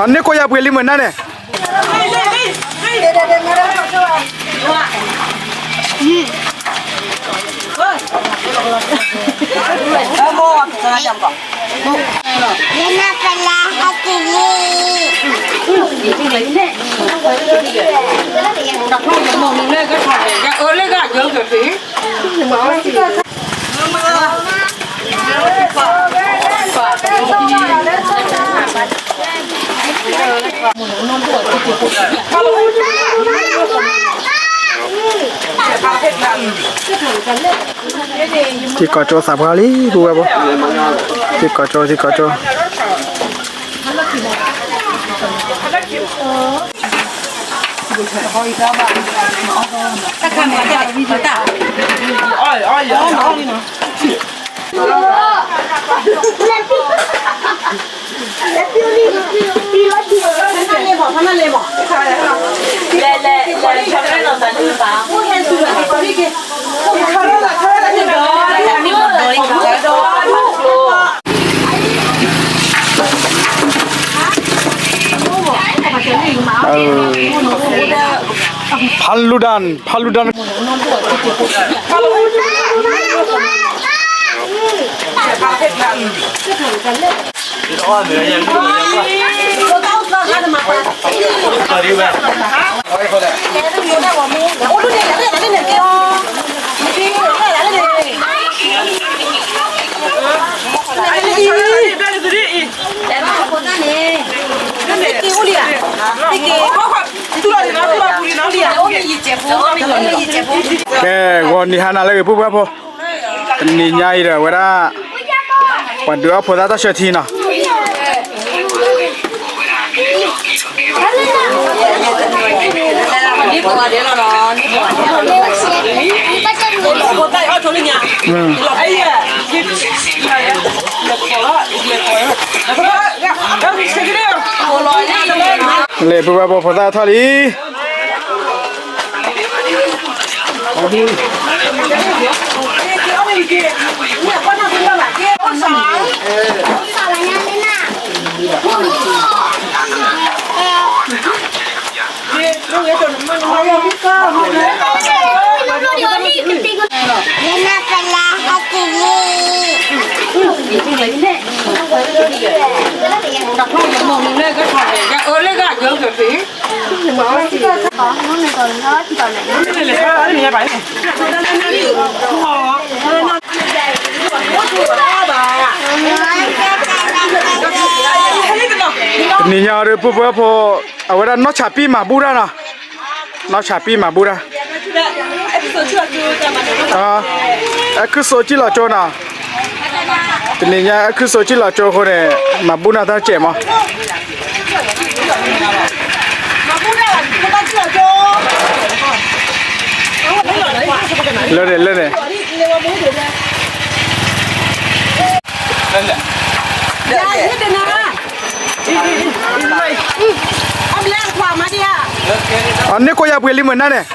အန့ၣ်ကိးယၤပှ့ၤလံမုၢ်နၢ်န့ၣ်, ထံကီၢ်ကၠိသးပှၢ်လံ ပုၢ်ဝဲၢ်ဖိ, ထံကီၢ်ကၠိ ထံကီၢ်ကၠိ ဖးလူဒၣ် ဖးလူဒၣ် ကဲ ဂီၤနံၤဟါနၤလၢအဂ့ၤ ပုၢ်ဝဲၢ်ဖိ, တနံၤညါအံၤဒီး အဝဲဒၣ် ပှၤဒုးအီၣ်ဖိသၣ်တၢ်ဆၢထံနီၤ. လဲၤ ပုၢ်ဝဲၢ်ဖိ ဖိသၣ်ထီၣ်လံ. တနံၤညါဒီး ပုၢ်ဝဲၢ်ဖိ အဝဲဒၣ်နီၢ်ဆၣ်ပံၣ်မၤဘူၣ်တၢ်နီၤ, နီၢ်ဆၣ်ပံၣ်မၤဘူၣ်တၢ်, အဲခုၣ်စိးကံၣ်လီၤကၠိနီၤ, တနံၤညါ အဲခုၣ်စိးကံၣ်လီၤကၠိအဃိန့ၣ် မၤဘူၣ်နၢ်တၢ်စဲးမး, လၢန့ၣ် လၢန့ၣ် အန့ၣ်ကိးယၤပှ့ၤလံမုၢ်နၢ်န့ၣ်,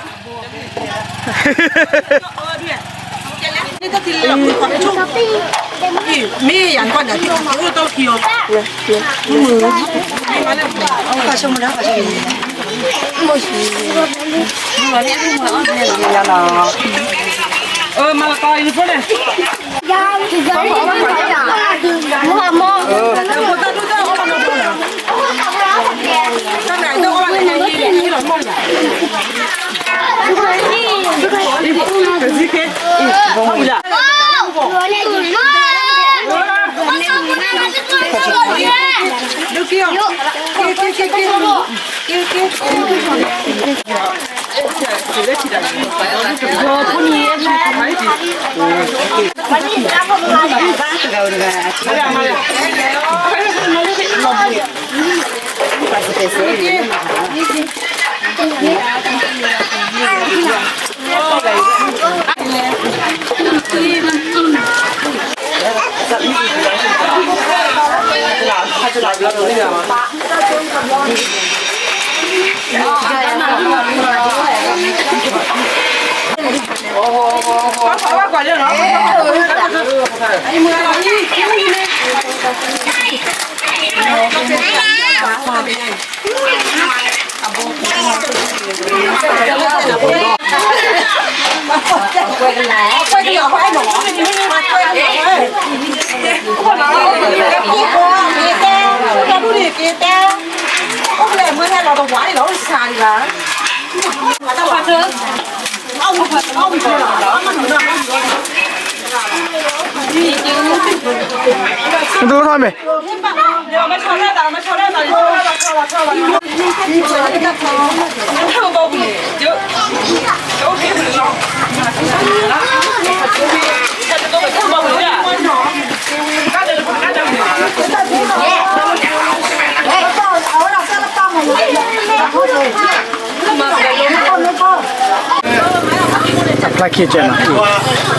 မ့ၢ်တလိၣ်ထီၣ်မ့ၢ် အဖျါခံကဲနီၤ, နဟံ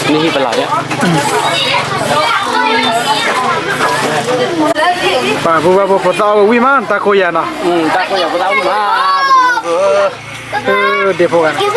ၣ်ပလၢ်ဒၣ်, ပှၤဖိဘၣ်ဖိဖိသၣ်အီၣ်ဝဲဝံၣ်မး တၢ်ကိးယၤနီၤ, တၢ်ကိးယၤဖိသၣ်ဝံၣ်မး, ဒ့ဖိဂၤနီၤ.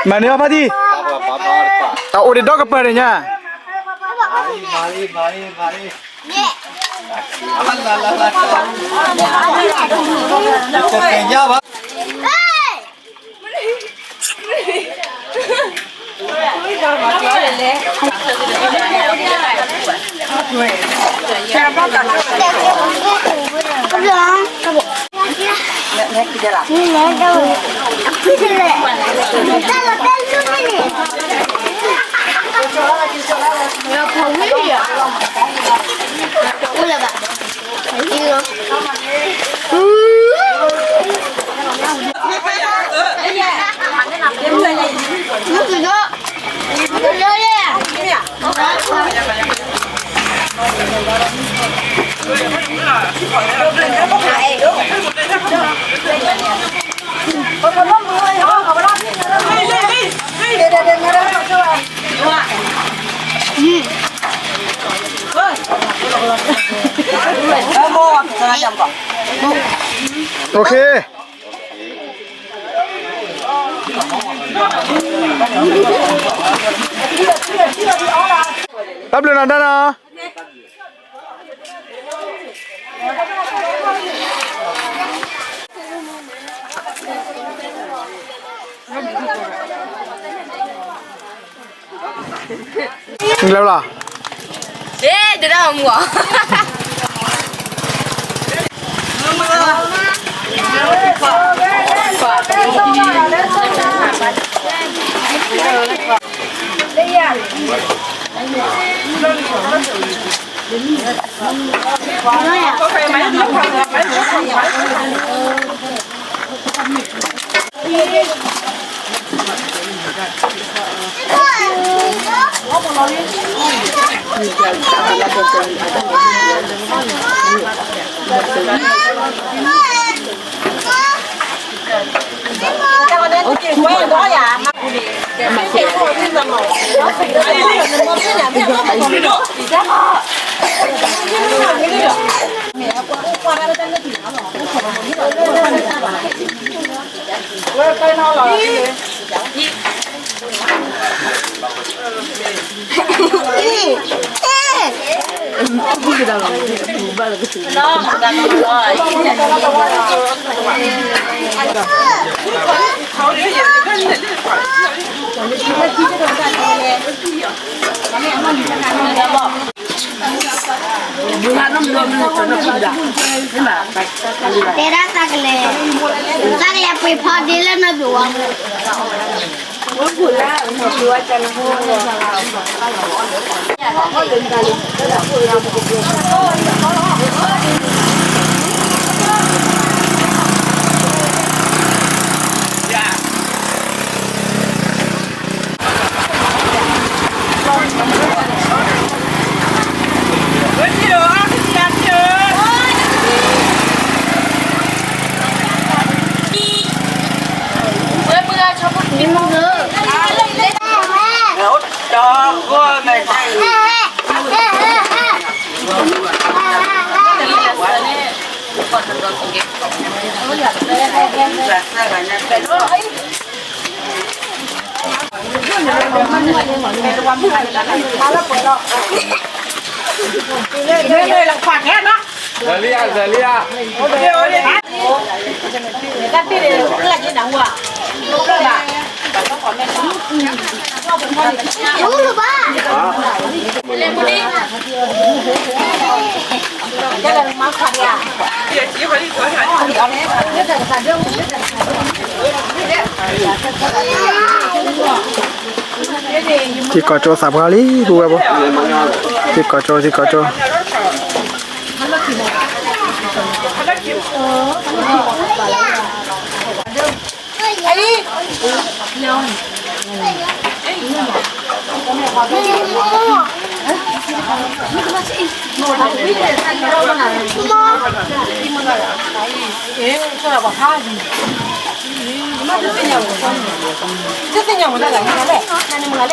မၤန့ၢ်အီၣ်ဖါတံၢ်, တၢ်အိၣ်ဒံးဒီကပၤန့ၣ်ညါ, OK, တၢ်ဘျုးနၤဒၣ်နီၤ. လၢလီၤ, ဒ့ဒဒၣ်မူၤ, လၢယၤ တဲဒၣ်သးကလဲၤ, သးကလဲၤပှ့ၤဖီဒ့လၢနီၢ်ပျိၤဝါ ထံကီၢ်ကၠိသးပှၢ်လံ ပုၢ်ဝဲၢ်ဖိ, ထံကီၢ်ကၠိ ထံကီၢ်ကၠိ. ယမံအိၣ်ဒုၣ်ဘၣ် မ့ၢ်ဒိတၢ်ဂီၤထံၣ်ယၤဘၣ်, ဒိပှဲၤပှဲၤ နၤနီတဘျီလၢလီၤမၢ်ဖီ တ့ၢ်လံအတ့ၢ် ခီခဲကတ့ၢ်လံ တ့ၢ်လံ နတဲ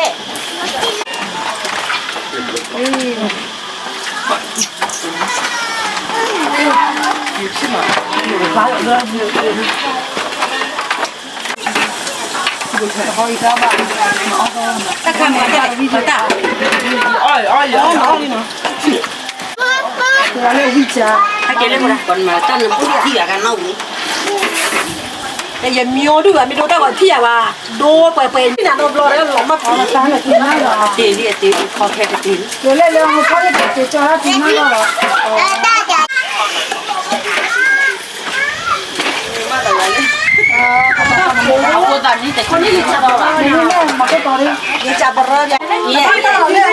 မုၢ်ဂၤန့ၣ် ပှၤ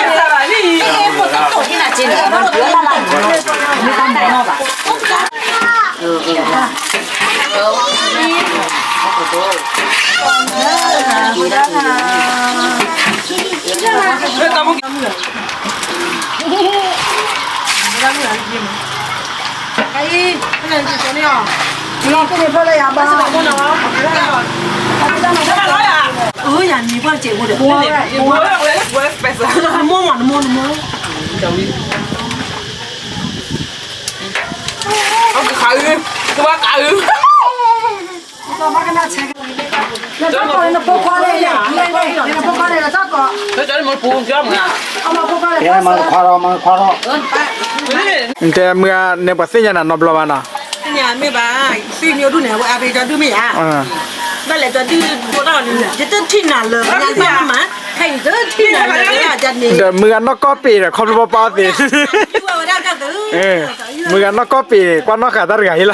သ့ၣ်ညါနၤနီတဘျီဘၣ်နီၤ, သ့ၣ်ညါမ့ၢ်ဘၣ်, သ့ၣ်ညါဒူၣ်န့ၣ် အဝဲအါဖဲကၠီဒုၣ်မ့ၢ်ဧါ, ဘၣ်လဲၤကၠီဒုၣ်ဒိၣ်ထီၣ်န့ၣ် ယတထံၣ်နၤလၢၤ ဘၣ်မး, ခဲအံၤတထံၣ်နၤလၢၤ ယန့ၣ်, ဒီးမုၢ်ဂၤနီၢ်ကီၢ်ပ့ၤဒီး ခီဖျိပီပီသ့ၣ်, မုၢ်ဂၤနီၢ်ကီၢ်ပ့ၤ ကွၢ်နီၣ်ဃာ်တၢ်တဂၤအံၤလီၤ. တ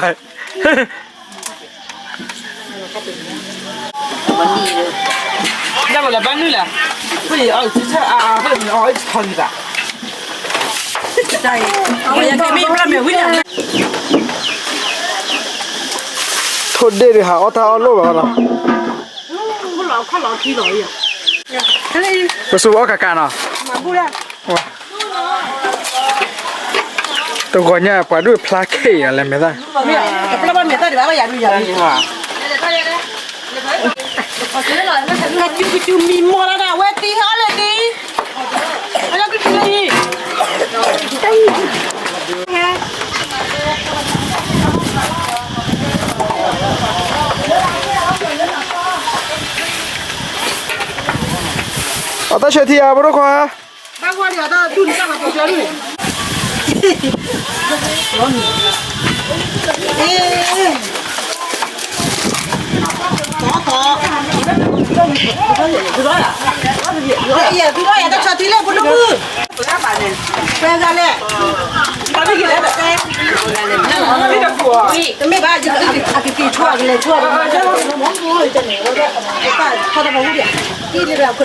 ၢ်လီၤလၢဘၣ်နုာ်လဲၣ်, ဖဲအံၤအီၣ်ဆၢအါအါ ဖဲအံၤအီၣ်ထီလံဘၣ်, ထိၣ်ဒ့ၣ်ဒုးဟးအီၣ်တၢ်အီၣ်လိၣ်ဘၣ်လီၤ, လီၤခီၣ်လီၤခံလီၤ, ပစိအီၣ်ကးကးနီၤ, တဂီၤညါပှၤဒိၣ်ဖျါခဲအံၤလဲၤမဲာ်သၣ်, ကစူကစူမံမီၢ်လၢဒၣ်ဝဲသံဟဲအီၣ်လၢသံ, အတၢ်ဆၢထံဧါ ဖိဒိၣ်ခွါ, တမ့ၢ်ဘၣ်, အကက့ၤဆိအကလဲၤဆိ, ပုၢ်ဝဲၢ်ဖိမၤဘူၣ်တၢ်တဝီညါ တၢ်ဘူၣ်ဒိၣ်အံၤနီၤ ပုၢ်ဝဲၢ်ဖိ, ပုၢ်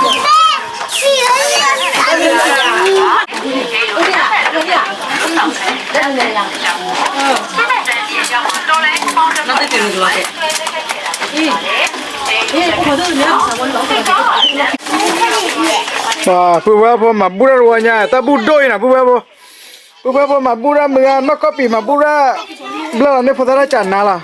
ဝဲၢ်ဖိမၤဘူၣ်တၢ်မုၢ်ဂၤ နီၢ်ကီၢ်ပံၤမၤဘူၣ်တၢ်, ဘျၢၣ်လီၤန့ၣ်ဖိသၣ်တၢ်ကၢ်နါလီၤ.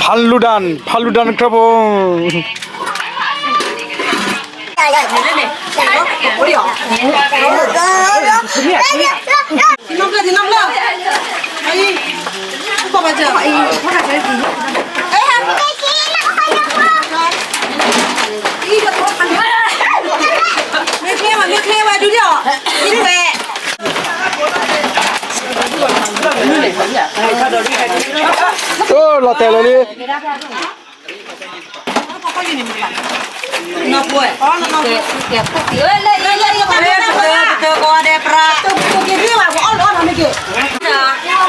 ဖးလူဒၣ်, ဖးလူဒၣ်နခရၢဖိ လီၤတဲာ်လၢာ်လံ.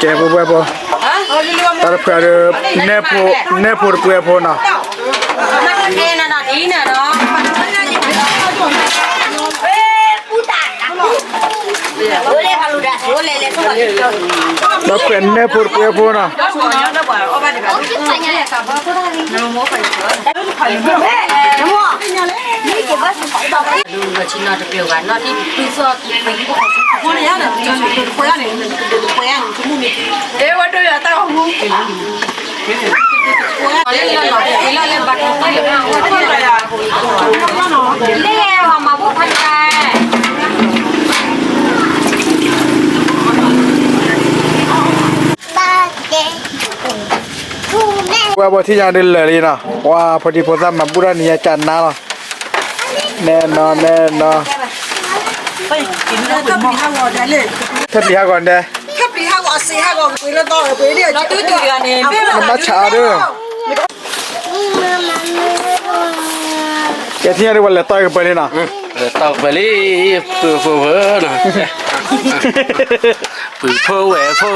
ကဲ ပှဲၤပှဲၤဖိ, တၢ်တဖုဒီး နဲၣ်ဖိတပှဲၤဖိနီၤ, တၢ်တဖုနဲၣ်ဖိတပှဲၤဖိနီၤ. ပှၤဘီထံၣ်ညါဒုးလၢာ်လံနီၤ, ပှၤဖိဒံဖိသၣ်မၤဘူၣ်တၢ်နံၤညါကနါလီၤ, နဲၣ်နီၤ နဲၣ်နီၤ, ထၢၣ်ပျံၤဟးဂီၤဒဲး, ထၢၣ်ပျံၤဟးဂီၤ, နဘၣ်ဆးအီၤဒုး, ကဲထံၣ်ညါဒုး ပှၤလဲၤတီၢ်ကပၢၤလံနီၤ, လဲၤတီၢ်ကပၢၤလံ, ပုၢ်ဖိဝဲၢ်နီၤ, ပုၢ်ဖိဝဲၢ်ဖိ